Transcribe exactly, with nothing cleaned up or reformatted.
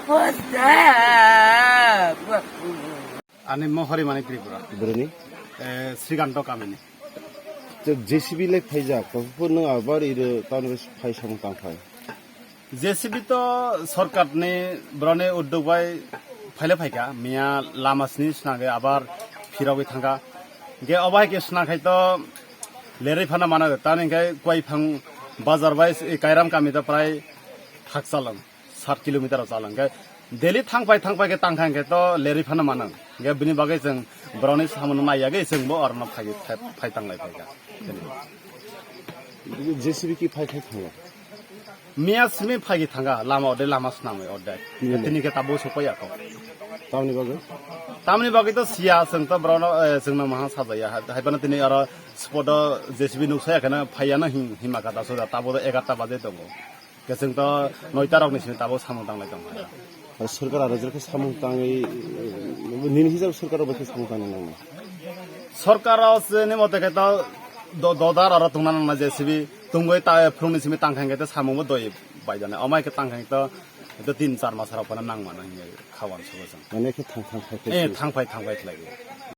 What's that? Ani mo Horimani Tripura. Boroni? Eh, Srikanto kamini. To J C B lai phaijak, to phuru nwng abar iro tamo phai samung tang phai. J C B to sorkar ni boroni uddog bai phaile phaika, miya lama sini swnagwi abar phirogwi thangka. Ge obo hai ke swnakhai to lerwi phano mano, tamni hwnkhe Kuaiphang bazar bai Kairam kami to prai thak chalong. Sat kilometer o chalong khe daily thangpai thangpai khe tangkha hwnkhe to lerwi phano manang. Hwnkhe bini bagwi chwng borokni samung nai yagwi chwngbo orno phai, phai, phai tanglai phaikha. J C B ki phai khai thango? Miya simi phaigwi thangkha, lama ode lama swnamwi ode. Tini hwnkhe? Tini khe tabuk sokpai yakho. Tamni bagwi? Tamni bagwi to siya, chwng to borokno, eh, chwngno maha sajaya. Hai, hai phano tini aro spot o J C B nuksa yakheno phaiya no him-, hima kha da soja, tabuk to egarta baje tongo. Khe chwng to noita rokni simi tabuk samung tanglai tong kha. Ar sorkar aro jekhe samung tangwi, nini hisab sorkar bai khe samung tangna nangma? Sorkar o chini mote khe to do-, dodar aro tongna nangna J C B tongwi ta phwrwngni simi tangkha hwnkhe to samung bo doi bai jani. Omo hai khe tangkha hwnkhe to, to tin char mas rok phano nangmano hwnwi kha uansukgo chwng. Mane khe thang thang khai khai Eh, thang phai, thang phai khlai.